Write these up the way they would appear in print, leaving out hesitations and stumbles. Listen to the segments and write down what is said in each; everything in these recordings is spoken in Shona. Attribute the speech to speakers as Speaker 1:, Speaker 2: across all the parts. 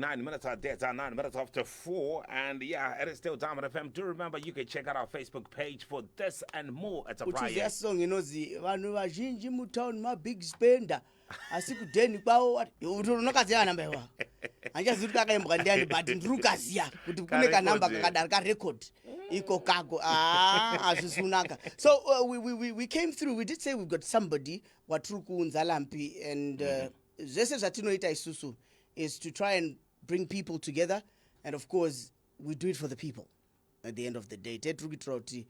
Speaker 1: 9 minutes out there, it's 9 minutes after 4. And yeah, it is still Diamond FM. Do remember you can check out our Facebook page for this and more. It's a
Speaker 2: Uchiziya
Speaker 1: Friday.
Speaker 2: Song inonzi vanhu vazhinji mutown mabig spender, asi kudheni kwavo unokaziya kanamba iwa. Handichazivi kuti kakaimbwa ndiani, but ndiri kukaziya kuti kune kanamba
Speaker 1: Karecord.
Speaker 2: Kakadaro karecord iko kako. Ah, hazvisi kunaka. So we came through. We did say we've got somebody watiri kuunza, Lampi, and zvese zvatinoita isusu is to try and bring people together, and of course we do it for the people. At the end of the day, tetiri kuitira kuti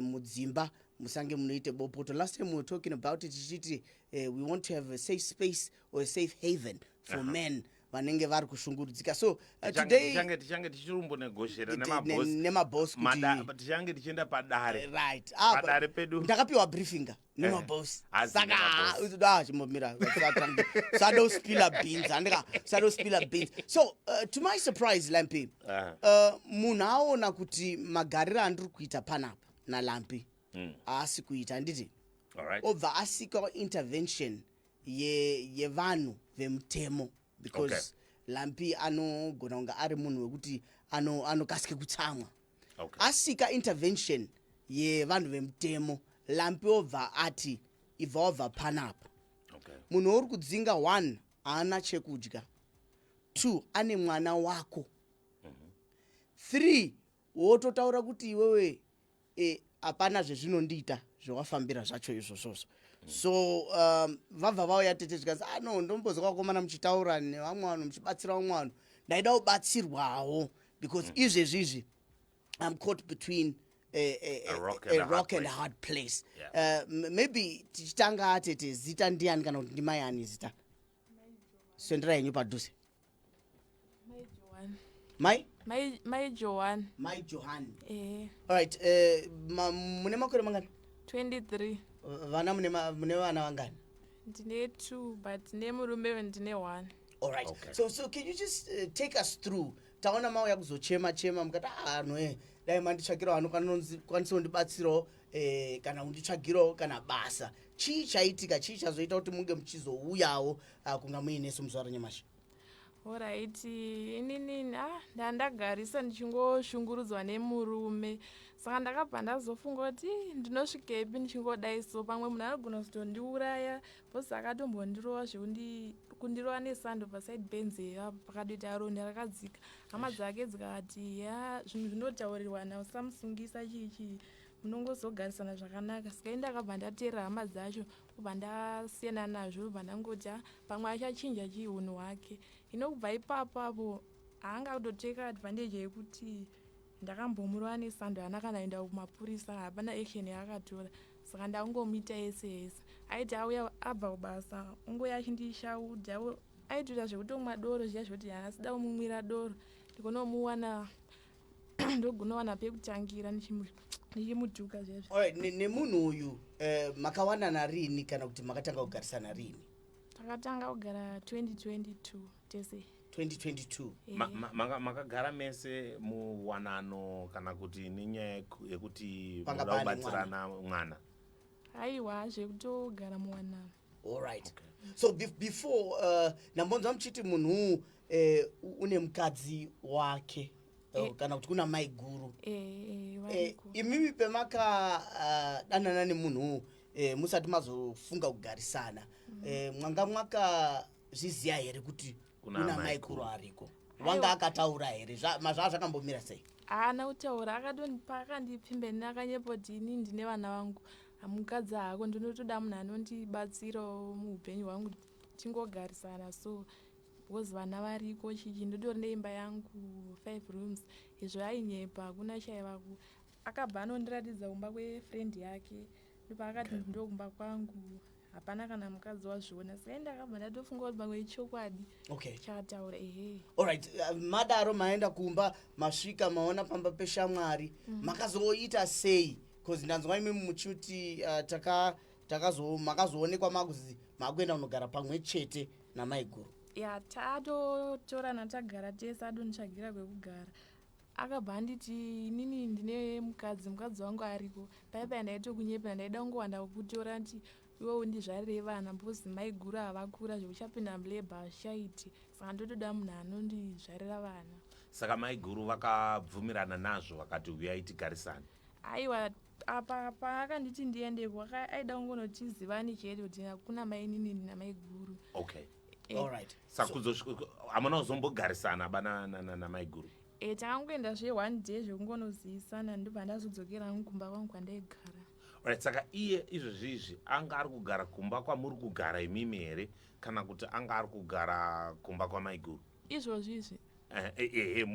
Speaker 2: mudzimba musange munoite bopoto. Last time we were talking about it, tichiti we want to have a safe space or a safe haven for men vanenge vari kushungurudzika. So today
Speaker 1: Tichange tichirumbonegoshera nemabosi.
Speaker 2: Nemabosi kuti
Speaker 1: Tichange tichienda padare.
Speaker 2: Right. Ah,
Speaker 1: Padare pedu.
Speaker 2: Ndakapiwa briefing nemabosi.
Speaker 1: Hazi
Speaker 2: Saka
Speaker 1: nemabosi.
Speaker 2: ah, chimbomira, sadospila beans andika sadospila beans. So to my surprise, Lampi, munhu aona kuti magariro andiri kuita panapa naLampi haasi kuita, handiti?
Speaker 1: All right.
Speaker 2: Obva asika intervention yevanhu vemutemo because Lampi anogona kunge ari munhu wekuti anokasike kutsamwa. Asika intervention yevanhu vemutemo, Lampi obva ati, "Ibva wabva panapa." Munhu uri kudzinga, one, haana chekudya, two, ane mwana wako, three, wototaura kuti iwewe hapana zvezvinondiita zvawafambira zvacho izvozvozvo. So vabva vauya, tete, zvikanzi, "Ah, no, ndombozwa vakomana muchitaura nevamwe vanhu, muchibatsira vamwe vanhu. Ndaida kubatsirwawo because izvezvi izvi I'm caught between
Speaker 1: A rock
Speaker 2: a,
Speaker 1: and a hard
Speaker 2: rock and a
Speaker 1: place.
Speaker 2: hard place." Maybe tichitanga, tete, zita ndiani kana kuti ndimai ani zita? Sendera henyu padhuze.
Speaker 3: Mai Johan.
Speaker 2: Mai?
Speaker 3: Mai Johan.
Speaker 2: Mai Johan.
Speaker 3: Eh.
Speaker 2: Alright, mune makore mangani?
Speaker 3: 23.
Speaker 2: Vana mune vana vangani?
Speaker 3: Ndine two, but nemurume ndine one.
Speaker 2: Alright.
Speaker 1: Okay.
Speaker 2: So can you just take us through? Taona mauya kuzochema chema, mukati, "Ah, no, dai manditsvakirawo anokwanisa kundibatsirawo kana kunditsvagirawo kana basa." Chii chaitika? Chii chazoita kuti munge muchizouyawo kunga muinesu muzuva ranyamashi?
Speaker 3: Alright, inini, ah, ndandagarisa ndichingoshungurudzwa nemurume, saka ndakabva ndazofunga kuti, "Ih, ndinosvikepi ndichingodai? So pamwe munhu anogona kuzotondiuraya," because akatombondirova kundirova nesando paside penzeve apo, pakatoita ronda rakadzika. Hama dzake dzikati, "Ya, zvinhu zvinotaurirwana, usamusungisa, chii chii, munongozogarisana zvakanaka." Saka ini ndakabva ndateerera hama dzacho, kubva ndasiyana nazvo, bva ndangoti, "Ah, pamwe achachinja chiunhu hwake." Ino kubva ipapo apo haanga kutoteka advantage yekuti ndakambomurova nesando. Haana kana kuenda kumapurisa, hapana action yaakatora. Saka ndakungomuita yese yese. Aiti auya abva kubasa, ungoya achindishaudha. Aitoita zvekutomwa doro zviya, zvekuti haasida kumumwira doro, ndikonomuwana, ndogunowana pekutangira ndichimutuka zviya.
Speaker 2: Alright, nemunhu uyu makawanana rini kana kuti makatanga kugarisana rini?
Speaker 3: Takatanga kugara 2022 tese.
Speaker 2: 2022?
Speaker 3: Eh.
Speaker 1: Makagara mese muwanano kana kuti nenyaya yekuti
Speaker 2: Panga
Speaker 1: munoda
Speaker 2: pane
Speaker 1: kubatsirana mwana?
Speaker 3: Aiwa, zvekutogara muwanano.
Speaker 2: Alright, so before ndambonzwa muchiti munhu une mukadzi wake kana kuti kuna mai guru.
Speaker 3: Eh, variko.
Speaker 2: Imimi pemakadanana nemunhu musati mazofunga kugarisana, mwanga mwakazviziya here kuti
Speaker 1: Kuna
Speaker 2: kuna
Speaker 1: mai
Speaker 2: mai
Speaker 1: guru?
Speaker 2: guru ariko, wanga akataura here? Mazvaa zvakambomira sei?
Speaker 3: Haana kutaura. Akatonipa, akandipfimbeni, akanyepoti, "Ini ndine vana vangu, hamukadzi hako, ndinotoda munhu anondibatsirawo muupenyu hwangu, tingogarisana so because vana variko, chichi, ndotori neimba yangu, five rooms." Izvo ainyepa, hakuna chaivako. Akabva anondiratidza kumba kwefriend yake, ndopaakati, "Ndokumba kwangu, hapana kana mukadzi wazviona." Saka ndakabva ndatofunga kuti pamwe ichokwadi chataura, ehe.
Speaker 2: Alright, madaro maenda kumba, masvika, maona pamba peshamwari, makazoita sei? Because ndanzwa imi muchiti taka takazo makazoonekwa makuzi makuenda kunogara pamwe chete namaiguru.
Speaker 3: Ya, tatotorana, tagara tese, adonditsvagira kwekugara. Akabva anditi, "Inini ndine mukadzi, mukadzi wangu ariko." Paipai ndaitokunyepera, ndaida kungowanda kukutora nti. Iwe undizvarire vana because maiguru havakura, zvekuchapinda mulabor hazvichaiti, saka ndotoda munhu anondizvarira vana.
Speaker 1: Saka maiguru vakabvumirana nazvo, vakati uyai tigarisane?
Speaker 3: Aiwa, apa paakanditi ndiendeko, aida kungonotizivani chete kuti hakuna mainini namaiguru.
Speaker 2: Alright.
Speaker 1: Saka kuzosvika hamuna kuzombogarisana ba namaiguru?
Speaker 3: Takangoenda zve one day zvekungonozivisana, ndobva ndazodzokera hangu kumba kwangu kwandaigara.
Speaker 1: Alright, saka iye izvozvizvi anga ari kugara kumba kwamuri kugara imimi here, kana kuti anga ari kugara kumba kwamaiguru?
Speaker 3: Izvozvizvi?
Speaker 1: Ehe.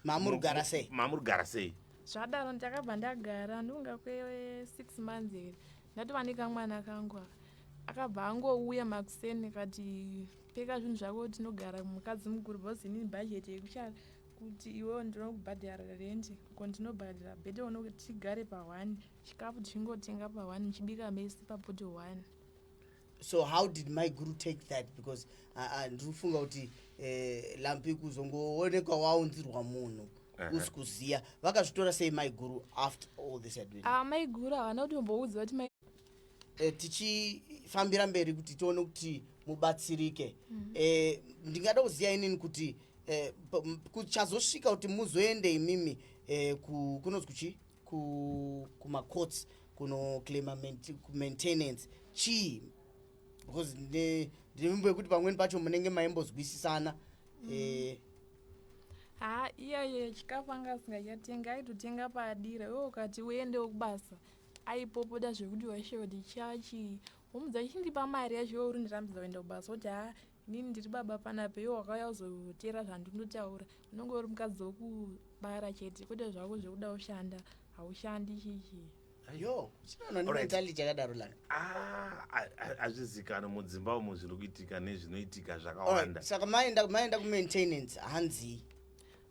Speaker 2: Mamuri kugara sei?
Speaker 1: Mamuri kugara sei?
Speaker 3: Zvadaro ndakabva ndagara ndonga kwe6 months here, ndatova nekamwana kangu aka. Akabva angouya makuseni kati, "Peka zvinhu zvako, tinogara mukadzi mukuru, because inini bhajeti yekushara kuti iwewo ndinokubhadhara rendi, ko ndinobhadhara better uno tigare pa1, chikafu tichingotenga pa1, muchibika mese papoto 1."
Speaker 2: So how did maiguru take that? Because ndiri kufunga kuti Lampi kuzongoonekwa waunzirwa munhu usi kuziya, vakazvitora sei maiguru after all this had been?
Speaker 3: Ah, maiguru havana kutomboudza kuti mai
Speaker 2: Tichifambira mberi kuti tione kuti mubatsirike, ndingada kuziva inini kuti kuchazosvika kuti muzoende imimi kunonzi kuchi kumacourts kunoclaima maintenance chii? Because ndine yekuti pamweni pacho munenge maimbozwisisana.
Speaker 3: Ha, iyaye chikafu anga asingachatenga, aitotenga padira. Iwe ukati uendewo kubasa, aipopoda zvekuti waishe kuti chachi womudza chindipa mari yacho, iwe uri ndirambidza kuenda kubasa, kuti ha, inini ndiri baba panapa, iwe wakauya kuzotera zvandinotaura, unonge uri mukadzi wokubara chete, kwete zvako zvekuda kushanda, haushandi chichi.
Speaker 2: Yo, chinoona nementality yakadaro lana.
Speaker 1: Ah, hazvizikanwa mudzimba umu zviri kuitika nezvinoitika zvakawanda.
Speaker 2: Saka maenda kumaintenance, hanzi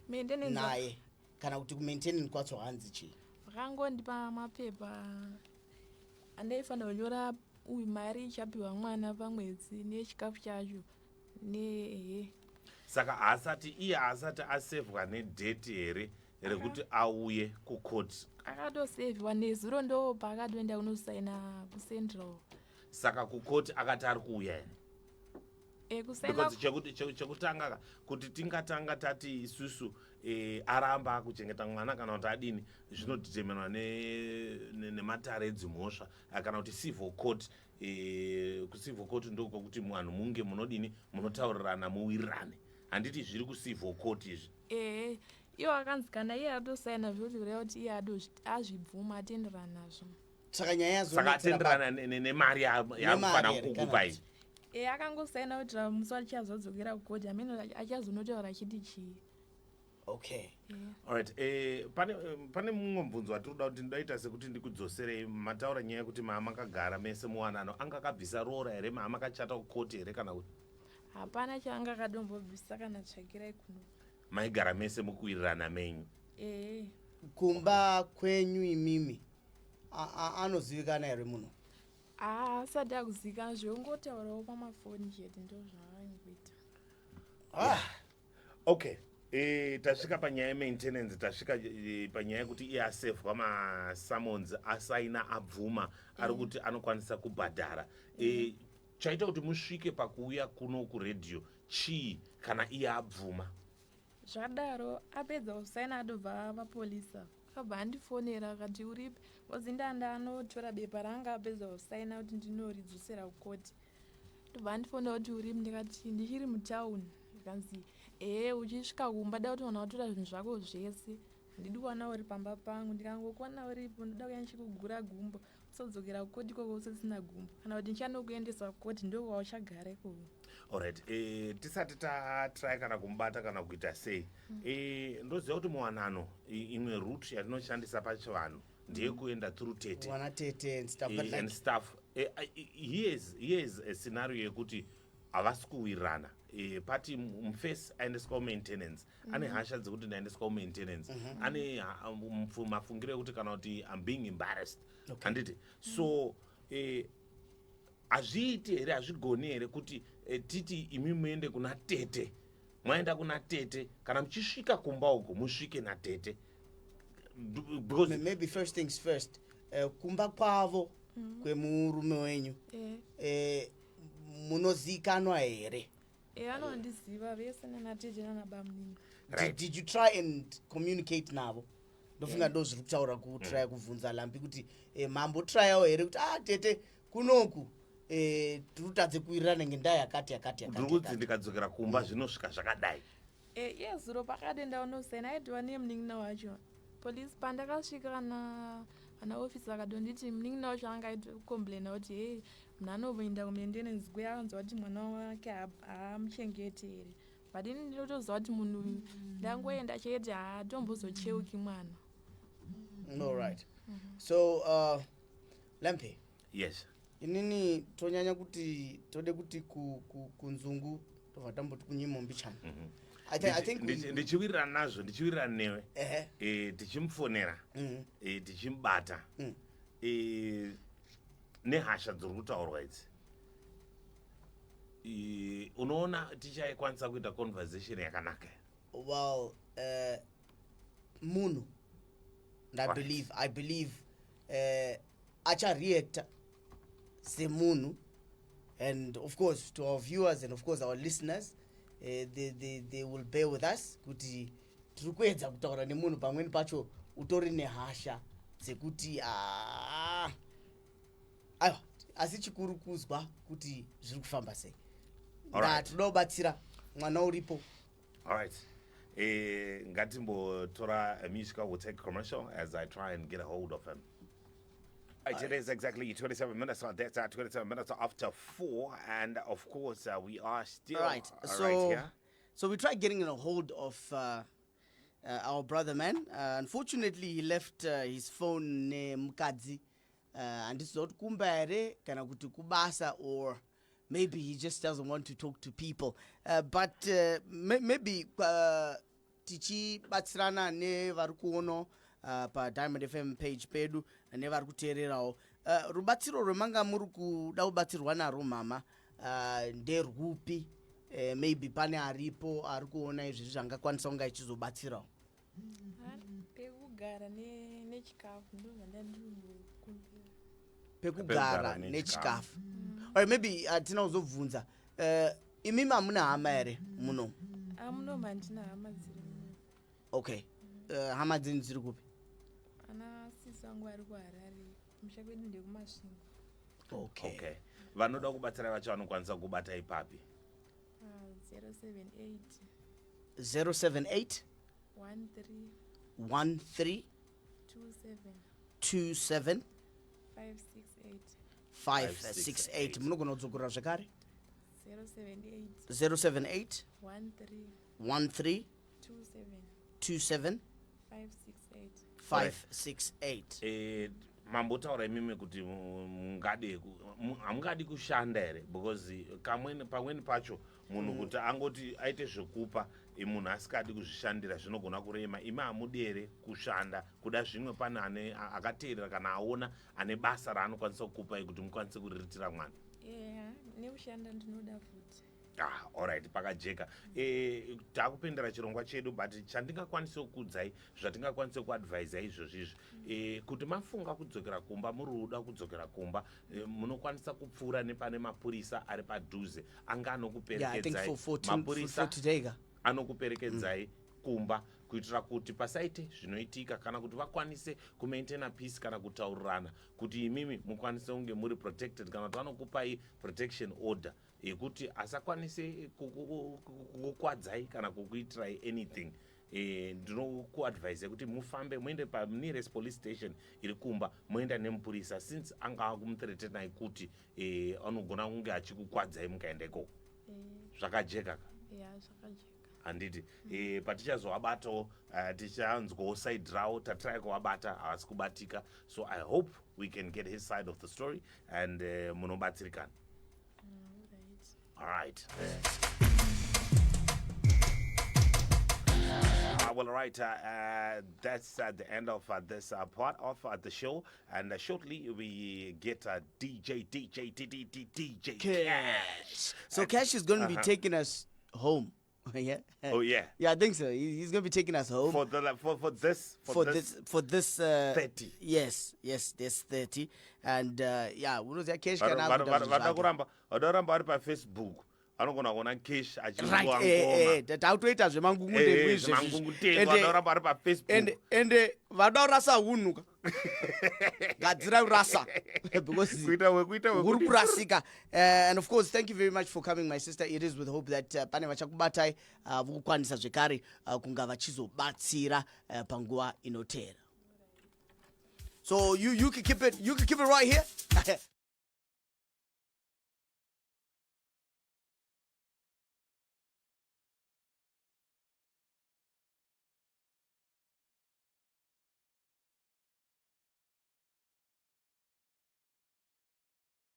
Speaker 3: Maintenance?
Speaker 2: Naye kana kuti kumaintenance kwacho hanzi chii?
Speaker 3: Vakangondipa mapepa andaifanira kunyora uyu mari ichapiwa mwana pamwedzi nechikafu chacho nehe.
Speaker 1: Saka haasati iye haasati asevhwa nedate here rekuti auye kukoti?
Speaker 3: Akatosevhiwa nezuro, ndo paakatoenda kunosaina kuCentral.
Speaker 1: Saka kukoti akati ari kuuya here?
Speaker 3: Kusaina.
Speaker 1: Because chekutanga ka, kuti tingatanga tati isusu aramba akuchengeta mwana kana kuti adini, zvinodeterminwa nematare edzimhosva kana kuti civil court. Kucivil court ndokwekuti vanhu munge munodini, munotaurirana, muwirirane, handiti? Zviri kucivil court izvi.
Speaker 3: Ehe, iwo akanzi kana iye atosaina, zvoti kureva kuti iye azvibvuma, atenderana nazvo.
Speaker 2: Saka nyaya
Speaker 1: Saka
Speaker 2: yazonetsera
Speaker 1: atenderana nemari
Speaker 2: Nemari
Speaker 1: yakufanira
Speaker 2: here, kana
Speaker 1: kukupai?
Speaker 2: kuti-
Speaker 3: Akangosaina kuti musi achazodzokera kukoti, amene achazonotaura achiti chii.
Speaker 1: Alright, pane mumwe mubvunzo watiri kuda kuti ndaita sekuti ndikudzoserei. Mataura nyaya yekuti maa makagara mese muwanano, anga akabvisa roora here? Maa makachata kukoti here kana kuti?
Speaker 3: Hapana chaanga akadombobvisa kana tsvakirai kuno.
Speaker 1: Maigara mese mukuwirirana menyu?
Speaker 3: Ehe.
Speaker 2: Kumba kwenyu imimi anozivikana here munhu?
Speaker 3: Haa, asati akuzivikanwa, zvekungotaurawo pamafoni chete, ndo zvaaingoita.
Speaker 2: Ah,
Speaker 1: Okay, tasvika panyaya yemaintenance, tasvika panyaya yekuti iye asevhwa masummons, asaina, abvuma, ari kuti anokwanisa kubhadhara. Chaita kuti musvike pakuuya kuno kuredhiyo chii kana iye abvuma?
Speaker 3: Zvadaro apedza kusaina, adobva vapolisa akabva andifonera akati, "Uripi?" Because ndanda anotora bepa raanga apedza kusaina kuti ndinoridzosera kukoti. Ndobva andifonera kuti, "Uripi?" Ndikati, "Ndichiri mutauni." Zvikanzi, "Ehe, uchisvika kumba da kuti wana watora zvinhu zvako zvese, handidi kuwana uri pamba pangu. Ndikangokuwana uripo, ndoda kuya ndichikugura gumbo, usodzokera kukoti ikoko usisina gumbo, kana kuti ndichanokuendesa kukoti, ndokwauchagara ikoko."
Speaker 1: Alright, tisati tatry kana kumubata kana kuita sei, ndoziva kuti muwanano imwe route yatinoshandisa pachivanhu ndeyekuenda through tete.
Speaker 2: Wana tete and stuff, but
Speaker 1: and
Speaker 2: like
Speaker 1: stuff. Here's a scenario yekuti havasi kuwirirana. Pati mufesi aendeswa kumaintenance, ane hasha dzekuti ndaendeswa kumaintenance, ane mafungiro ekuti kana kuti I'm being embarrassed, handiti? So hazviiti here, hazvigoni here kuti titi imi muende kuna tete? Mwaenda kuna tete, kana muchisvika kumba uko musvike natete, because
Speaker 2: Maybe first things first, kumba kwavo. Kwemurume wenyu. Munozikanwa here?
Speaker 3: Anondiziva vese, nanatete nanabamunini.
Speaker 2: Did you try and communicate navo? Ndofunga ndo zviri kutaura, kutraya kubvunza Lambi kuti mambotrayawo here kuti, ah, tete, kunoku tiri kutadze kuwirirana ngendaa yakati yakati
Speaker 1: Ndiri
Speaker 2: yakati
Speaker 1: kuti
Speaker 2: yakati.
Speaker 1: Ndikadzokera kumba zvinosvika zvakadai.
Speaker 3: Iye zuro pakade ndaunosaina aidiwa nemunin'ina wacho. Polisi pandakasvika, kana vana ofisi vakatonditi munin'ina wacho anga aitocomplaina kuti, hei, munhu anoenda kumaintenance kuya, akanzwa kuti mwana wake haamuchengeti here. But ini ndinotoziva kuti munhu uyu ndangoenda chete, haatombozocheuki mwana.
Speaker 2: All right, so Lampe.
Speaker 1: Yes.
Speaker 2: Inini tonyanya kuti tode kuti kunzungu tobva tamboti kunyimo mbichana. I think
Speaker 1: Ndichiwirirana nazvo, ndichiwirirana newe. Tichimufonera, tichimubata, nehasha dziri kutaurwa idzi, unoona tichaikwanisa kuita conversation yakanaka?
Speaker 2: Well, munhu and I believe achareacta semunhu. And of course, to our viewers and of course our listeners, they will bear with us kuti tiri kuedza kutaura nemunhu. Pamweni pacho utori nehasha dzekuti, ah, aiwa, asi chikuru kuzwa kuti zviri kufamba sei. Toda kubatsira mwana uripo.
Speaker 1: All right. Ngatimbotora a musical. We'll take a commercial as I try and get a hold of him. Right, it is exactly 27 minutes. That's 27 minutes after 4. And of course, we are still right here.
Speaker 2: So we tried getting a hold of our brother man. Unfortunately, he left his phone nemukadzi. Handiziva kuti kumba here kana kuti kubasa, or maybe he just doesn't want to talk to people. But maybe tichibatsirana nevari kuonawo paDiamond FM page pedu nevari kuteererawo, rubatsiro rwemanga muri kuda kubatsirwa narwo, mama, nderwupi? Maybe pane aripo ari kuona izvezvi zvangakwanisa kunge achizobatsirawo.
Speaker 3: Ah, pekugara nechikafu ndo zvandandingokumbira.
Speaker 2: Pekugara
Speaker 1: Pekugara.
Speaker 2: Nechikafu. Alright, maybe hatina kuzobvunza, imimi hamuna hama here muno?
Speaker 3: Amunoma handina hama dziri muno.
Speaker 2: Okay, hama dzenyu dziri kupi?
Speaker 3: Ana sisi vangu vari kuHarare, kumusha kwedu ndekuMasvingo.
Speaker 2: Okay.
Speaker 1: Okay. Vanoda kubatsira vacho vanokwanisa kubata ipapi?
Speaker 3: Ah, 078
Speaker 2: 078
Speaker 3: 13
Speaker 2: 13
Speaker 3: 27
Speaker 2: 27
Speaker 3: 568.
Speaker 2: 568. Munogona kudzokorora zvekare?
Speaker 3: 078
Speaker 2: 078
Speaker 3: 13
Speaker 2: 13
Speaker 3: 27
Speaker 2: 27
Speaker 3: 568.
Speaker 2: 568.
Speaker 1: Mambotaura imimi kuti mungade hamungadi kushanda here? Because kamweni, pamweni pacho munhu kuti angoti aite zvekupa, munhu asikadi kuzvishandira zvinogona kurema. Imi hamudi here kushanda? Kuda zvimwe pane ane akateerera kana aona ane basa raanokwanisa kukupai kuti mukwanise kuriritira mwana.
Speaker 3: Eya, nekushanda ndinoda futi.
Speaker 1: Ah, alright, pakajeka. Takupendera chirongwa chedu, but chandingakwanise kukudzai, zvatingakwanise kuadvisa izvozvo izvi, kuti mafunga kudzokera kumba, muri kuda kudzokera kumba, munokwanisa kupfuura nepane mapurisa ari padhuze anga
Speaker 2: Yeah, I think
Speaker 1: anokuperekedzai.
Speaker 2: for
Speaker 1: Mapurisa
Speaker 2: for today ka.
Speaker 1: Anokuperekedzai kumba kuitira kuti pasaite zvinoitika, kana kuti vakwanise kumaintaina peace kana kutaurirana kuti imimi mukwanise kunge muri protected, kana kuti vanokupai protection order yekuti asakwanise kukukwadzai kana kukuitirai anything. Ndinokuadvise kuti mufambe muende panearest police station iri kumba, moenda nemupurisa, since anga kumuthreatenai kuti anogona kunge achikukwadzai mukaenda ikoko. Zvakajeka ka?
Speaker 3: Ya, zvakajeka.
Speaker 1: Handiti patichazovabatawo, tichanzwawo side ravo. Tatrai kuvabata, havasi kubatika, so I hope we can get his side of the story and munobatsirikana.
Speaker 3: Right.
Speaker 1: All right. Well, all right. That's the end of this part of the show, and shortly we get DJ DJ D D D DJ Cash.
Speaker 2: So Cash is going to be taking us home. Yeah.
Speaker 1: Oh yeah.
Speaker 2: Yeah, I think so. He's going to be taking us home
Speaker 1: For this
Speaker 2: for this
Speaker 1: 30.
Speaker 2: Yes, this 30 and yeah, unoziva Cash kana akuita zvinhu
Speaker 1: Vada
Speaker 2: zvake.
Speaker 1: kuramba, vada kuramba vari paFacebook, anogona kuona Cash
Speaker 2: Right, takutoita zvemangungutengu izvezvi.
Speaker 1: Achimangungutengu.
Speaker 2: Ende-
Speaker 1: Vada kuramba vari paFacebook.
Speaker 2: Ende vada kurasa hunhu ka, gadzira kurasa because
Speaker 1: Kuita wekuita
Speaker 2: uri kurasika. And of course, thank you very much for coming, my sister. It is with hope that pane vachakubatai, vokukwanisa zvekare kunga vachizobatsira panguva inoteera. So you can keep it right here.